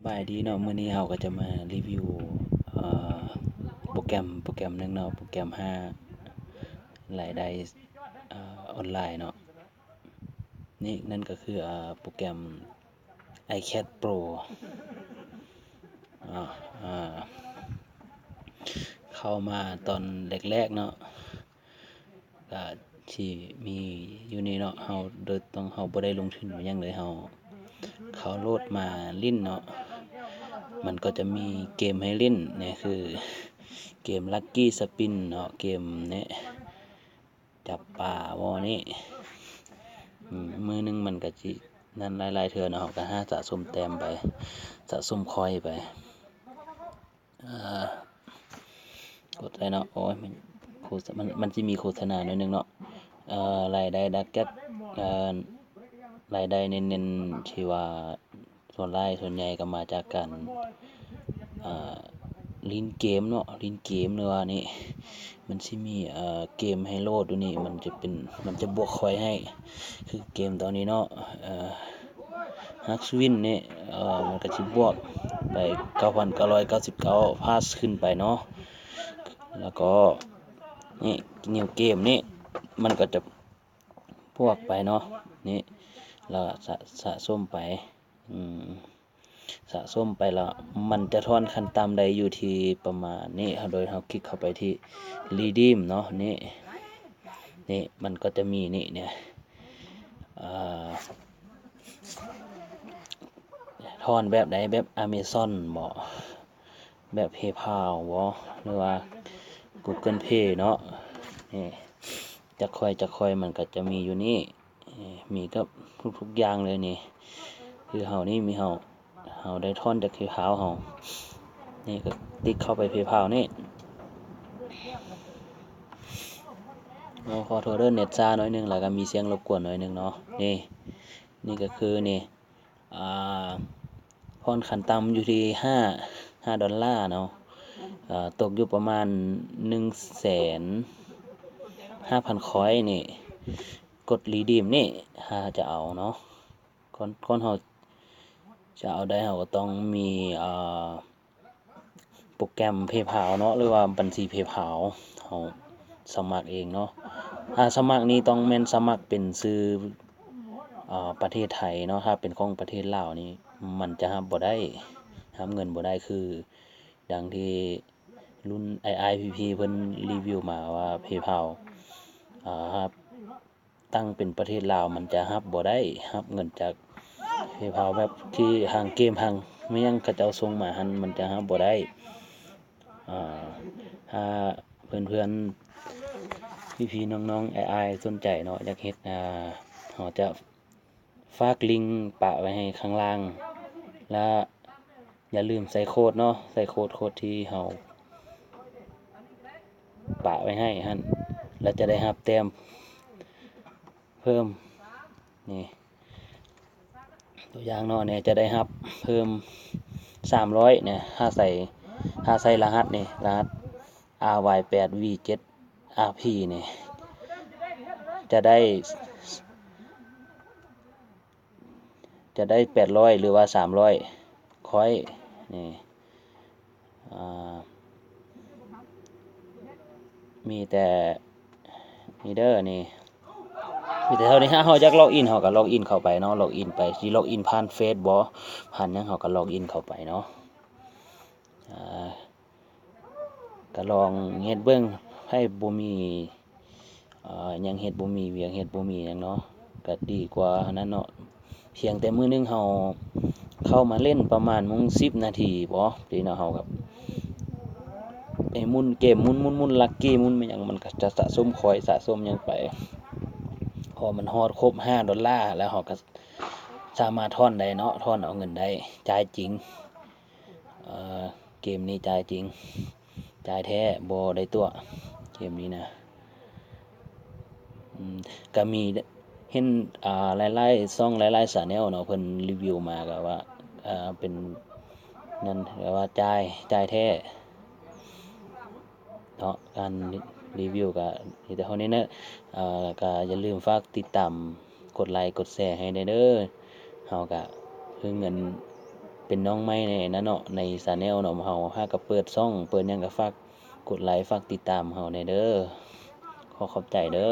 ສະບາຍດີເນາະ, ມື້ນີ້ເຮົາກໍຈະມາຣີວິວ ເອີ ໂປຣແກຣມ ໂປຣແກຣມໜຶ່ງເນາະ, ໂປຣແກຣມຫາລາຍໄດ້ ເອີ ອອນລາຍເນາະ. ນີ້ ນັ້ນກໍຄື ເອີ ໂປຣແກຣມ ໄອແຄດ ໂປຣ ເນາະ. ເອີ ເຂົ້າມາຕອນແລກໆເນາະ ກະຊິມີຢູ່ນີ້ເນາະ, ເຮົາໂດຍຕົງ ເຮົາບໍ່ໄດ້ລົງທຶນຫຍັງເລີຍ, ເຮົາ ເຮົາໂຫຼດມາຫຼິ້ນເນາະ. ມັນກໍຈະມີເກມໃຫ້ຫຼິ້ນ, ນີ້ຄືເກມລັກກີ້ສະປິນເນາະ, ເກມນີ້ ຈັບປາບໍ່ນີ້. ອືມ ມື້ໜຶ່ງມັນກະຊິນັ້ນຫຼາຍໆເທື່ອເນາະ, ເຮົາກະຫາສະສົມແຕ້ມໄປ ສະສົມຄອຍໄປ. ອ່າ ກົດໄດ້ເນາະ. ໂອ້ຍ ມັນ ໂຄສະ ມັນ ມັນຊິມີໂຄສະນາໜ້ອຍໜຶ່ງເນາະ. ເອີ ລາຍໄດ້ຫຼັກຈາກ ເອີ ລາຍໄດ້ເນັ້ນໆ ທີ່ວ່າສ່ວນຫຼາຍສ່ວນໃຫຍ່ກໍມາຈາກການ ເອີ ຫຼິ້ນເກມເນາະ, ຫຼິ້ນເກມ ຫຼືວ່ານີ້ ມັນຊິມີ ເອີ ເກມໃຫ້ໂຫຼດຢູ່ນີ້, ມັນຈະເປັນ ມັນຈະບວກຄອຍໃຫ້ ຄືເກມໂຕນີ້ເນາະ ເອີ ຮັກສະວິນນີ້ ເອີ ມັນກໍຊິບວກໄປເກົ້າພັນເກົ້າຮ້ອຍເກົ້າສິບເກົ້າພາສຂຶ້ນໄປເນາະ. ແລ້ວກໍນີ້ ນິວເກມນີ້ ມັນກໍຈະບວກໄປເນາະ, ນີ້ ແລ້ວສະ ສະສົມໄປ ອືມ ສະສົມໄປແລ້ວ ມັນຈະທອນຂັ້ນຕ່ຳໄດ້ຢູ່ທີ່ປະມານນີ້, ໂດຍເຮົາຄລິກເຂົ້າໄປທີ່ຣີດີມເນາະ. ນີ້ ນີ້ ມັນກໍຈະມີນີ້ ນີ້ ເອີ ທອນແບບໃດ? ແບບອາເມຊອນບໍ? ແບບເພພາວບໍ? ຫຼືວ່າກູເກີນເພເນາະ? ນີ້ ຈັກຂ້ອຍ ຈັກຂ້ອຍ ມັນກໍຈະມີຢູ່ນີ້ ມີກັບທຸກໆຢ່າງເລີຍນີ້. ຄືເຮົານີ້ ມີເຮົາ ເຮົາໄດ້ຖອນຈາກເພພາວເຮົາ ນີ້ກໍຕິກເຂົ້າໄປເພພາວນີ້. ໂອ້ ຂໍໂທດເດີ ເນັດຊ້າໜ້ອຍໜຶ່ງ ແລ້ວກໍມີສຽງລົບກວນໜ້ອຍໜຶ່ງເນາະ. ນີ້ ນີ້ກໍຄືນີ້ ອ່າ ຜ່ອນຂັ້ນຕ່ຳຢູ່ທີ່ຫ້າ ຫ້າດອນລາເນາະ, ເອີ ຕົກຢູ່ປະມານໜຶ່ງແສນຫ້າພັນຄອຍນີ້. ກົດຣີດີມນີ້ ຖ້າຈະເອົາເນາະ, ກ່ອນ ກ່ອນເຮົາຈະເອົາໄດ້ ເຮົາກໍຕ້ອງມີ ເອີ ໂປຣແກຣມເພພາວເນາະ ຫຼືວ່າບັນຊີເພພາວ ເຮົາສະໝັກເອງເນາະ. ຖ້າສະໝັກນີ້ຕ້ອງແມ່ນສະໝັກເປັນຊື່ ເອີ ປະເທດໄທເນາະ, ຖ້າເປັນຂອງປະເທດລາວນີ້ ມັນຈະຮັບບໍ່ໄດ້ ຮັບເງິນບໍ່ໄດ້. ຄືດັ່ງທີ່ລຸ້ນອ້າຍໆພີ່ໆເພິ່ນຣີວິວມາວ່າເພພາວ ເອີ ຮັບ ຕັ້ງເປັນປະເທດລາວ ມັນຈະຮັບບໍ່ໄດ້ ຮັບເງິນຈາກເພພາວ ແບບທີ່ທາງເກມ ທາງແມ່ນຫຍັງເຂົາເຈົ້າສົ່ງມາຫັ້ນ ມັນຈະຮັບບໍ່ໄດ້. ອ່າ ຖ້າເພື່ອນໆ ພີ່ໆ ນ້ອງໆ ອ້າຍໆ ສົນໃຈເນາະ ຢາກເຮັດ ອ່າ ເຮົາຈະ ຝາກລິງປະໄວ້ໃຫ້ຂ້າງລ່າງ ແລະ ຢ່າລືມໃສ່ໂຄດເນາະ, ໃສ່ໂຄດ ໂຄດທີ່ເຮົາປະໄວ້ໃຫ້ຫັ້ນ ແລ້ວຈະໄດ້ຮັບແຕ້ມເພີ່ມ. ນີ້ ຕົວຢ່າງເນາະ, ນີ້ຈະໄດ້ຮັບເພີ່ມສາມຮ້ອຍນະ, ຖ້າໃສ່ ຖ້າໃສ່ລະຫັດນີ້ ລະຫັດ ອາ ວາຍ ແປດ ວີ ເຈັດ ອາ ພີ ນີ້ ຈະໄດ້ ຈະໄດ້ແປດຮ້ອຍ ຫຼືວ່າສາມຮ້ອຍຄອຍນີ້. ອ່າ ມີແຕ່ນີ້ເດີ ນີ້ ມີແຕ່ເທົ່ານີ້. ຖ້າເຮົາຢາກລັອກອິນ ເຮົາກໍລັອກອິນເຂົ້າໄປເນາະ, ລັອກອິນໄປ ຊິລັອກອິນຜ່ານເຟສບໍ ຜ່ານຫຍັງ ເຮົາກໍລັອກອິນເຂົ້າໄປເນາະ. ອ່າ ກໍລອງເຮັດເບິ່ງ, ໃຜບໍ່ມີ ເອີ ຫຍັງເຮັດ ບໍ່ມີວຽກເຮັດ ບໍ່ມີຫຍັງເນາະ ກໍດີກວ່ານັ້ນເນາະ. ພຽງແຕ່ມື້ໜຶ່ງເຮົາເຂົ້າມາຫຼິ້ນປະມານມົງສິບນາທີບໍ ດີເນາະ, ເຮົາກໍໄປໝຸນເກມ ໝຸນໆ ລັກກີ້ ໝຸນແມ່ນຫຍັງ ມັນກໍຈະສະສົມຄອຍ ສະສົມຫຍັງໄປ. ພໍມັນຮອດຄົບຫ້າດອນລາ ແລ້ວເຮົາກໍສາມາດຖອນໄດ້ເນາະ, ຖອນເອົາເງິນໄດ້ ຈ່າຍຈິງ. ເອີ ເກມນີ້ຈ່າຍຈິງ ຈ່າຍແທ້ ບໍ່ໄດ້ຕົວະ ເກມນີ້ນະ. ອືມ ກະມີ ເຫັນ ອ່າ ຫຼາຍໆຊ່ອງ ຫຼາຍໆແຊນແນວເນາະ ເພິ່ນຣີວິວມາ ກະວ່າ ເປັນນັ້ນ ກະວ່າຈ່າຍ ຈ່າຍແທ້ເນາະ. ການຣີວິວກະມີແຕ່ເທົ່ານີ້ເນາະ. ເອີ ກະຢ່າລືມຝາກຕິດຕາມ ກົດໄລກົດແຊໃຫ້ແດ່ເດີ. ເຮົາກະຄືເງິນ ເປັນນ້ອງໃໝ່ແດ່ນະເນາະ ໃນ channel ເນາະ ເຮົາຫາກະເປີດຊ່ອງ ເປີດຫຍັງກະຝາກກົດໄລ ຝາກຕິດຕາມເຮົາແດ່ເດີ. ຂໍຂອບໃຈເດີ.